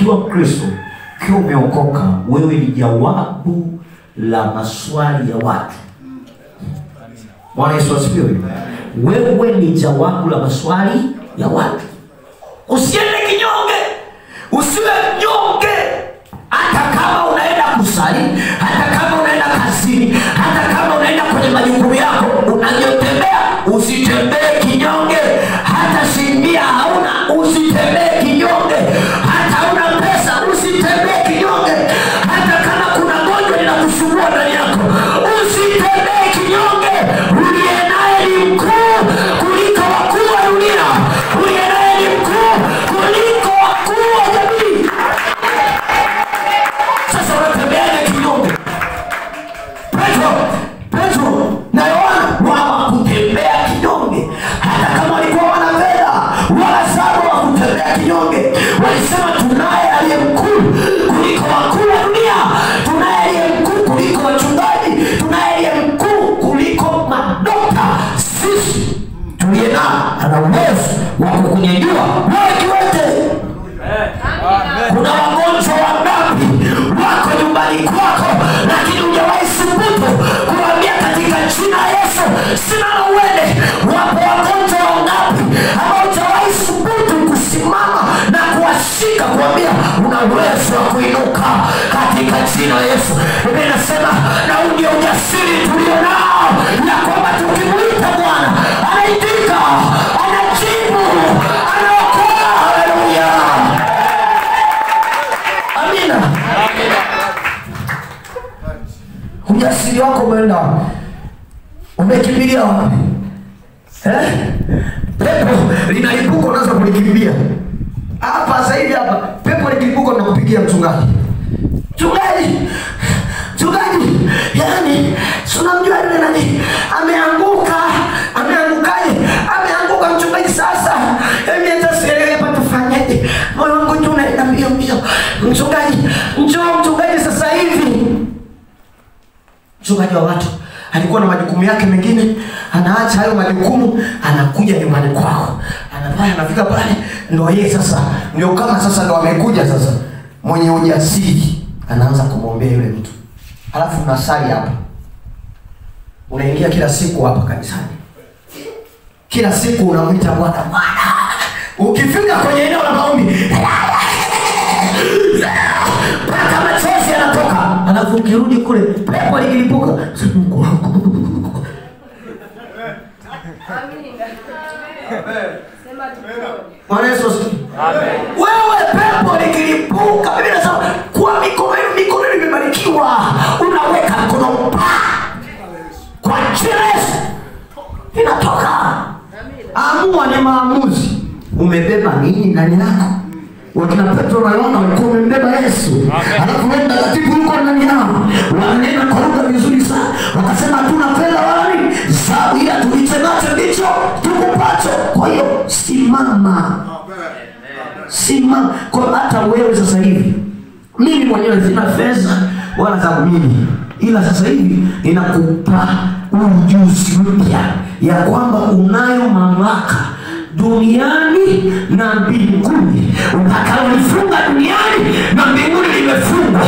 Ukiwa Mkristo, ukiwa umeokoka, wewe ni jawabu la maswali ya watu. Bwana Yesu asifiwe. Wewe ni jawabu la maswali ya watu. Usiende kinyonge. Usiwe mnyonge. Hata kama unaenda kusali, hata kama unaenda kazini, hata kama unaenda kwenye majukumu yako, unayotembea, usitembee kinyonge. Hata shilingi hauna, usitembee kinyonge. Hata una pesa, usitembee kinyonge. Hata kama kuna gonjwa linakusumbua ndani yako, usitembee kinyonge. Uliye naye ni mkuu kuliko wakuu wa dunia. Uliye naye ni mkuu kuliko wakuu wa jamii. Sasa unatembeaje kinyonge? Petro na Yohana hawakutembea kinyonge. Hata kama walikuwa wana fedha wala sababu hawakutembea kinyonge. Walisema tunaye aliye mkuu kuliko wakuu wa dunia, tunaye aliye mkuu kuliko wachungaji, tunaye aliye mkuu kuliko madokta. Sisi tuliye naye ana uwezo wa kukunyanyua wewe kiwete. Kuna wagonjwa wangapi wako nyumbani kwako, lakini hujawahi thubutu kuambia katika jina la Yesu simama uende. Wapo wagonjwa wangapi ambao hujawahi thubutu kusimama na kuwashika kuambia una uwezo wa kuinuka katika jina la Yesu. Biblia inasema na huu ndio ujasiri tulio nao, ya kwamba tukimuita Bwana anaitika, anajibu, anaokoa. Haleluya. Amina. Ujasiri wako umeenda wapi? Umekimbilia wapi? Pepo linaibuka unaanza kulikimbia. Hapa sasa hivi hapa pepo likiibuka unakupigia mchungaji. Mchungaji. Mchungaji. Yaani, si unamjua yule nani? Ameanguka. Ameangukaje? Ameanguka mchungaji sasa. Mimi hata sielewi hapa tufanyeje. Moyo wangu tu unaenda mbio mbio. Mchungaji, njoo mchungaji sasa hivi. Mchungaji wa watu alikuwa na majukumu yake mengine, anaacha hayo majukumu, anakuja nyumbani kwako. Anapaya, anafika pale, ndio yeye sasa, ndio kama sasa ndio amekuja sasa. Mwenye ujasiri anaanza kumwombea yule mtu. Alafu unasali hapa. Unaingia kila siku hapa kanisani. Kila siku unamuita Bwana, Bwana. Ukifika kwenye eneo la maombi, mpaka machozi yanatoka. Alafu ukirudi kule, pepo likilipuka, Mungu wangu. Amina. Sema tupone. Bwana Yesu asifiwe. Amen. Wewe pepo likilipuka, Biblia inasema kwa mikono yenu imebarikiwa. Unaweka mkono pa kwa jina la Yesu inatoka. Amua, ni maamuzi. Umebeba nini ndani yako? Wakina Petro na Yohana walikuwa wamembeba Yesu. Alafu Roho Mtakatifu yuko ndani yao. Wananena kwa lugha vizuri sana. Wakasema hatuna fedha wala nini, dhahabu, ila tulicho nacho ndicho tukupacho. Kwa hiyo simama. Simama. Kwa hata wewe sasa hivi, mimi mwenyewe sina fedha wala dhahabu mimi, ila sasa hivi ninakupa ujuzi mpya ya kwamba unayo mamlaka duniani na mbinguni. Utakalolifunga duniani na mbinguni limefungwa.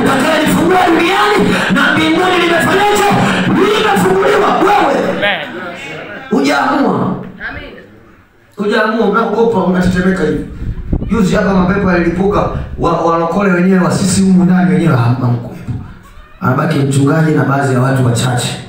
Utakalolifungua duniani na mbinguni limefanyaje? Limefunguliwa. Wewe hujaamua. Hujaamua, unaogopa, unatetemeka hivi. Juzi hapa mapepo yalilipuka, walokole wenyewe wa sisi humu ndani wenyewe hamkuwepo. Anabaki mchungaji na baadhi ya watu wachache.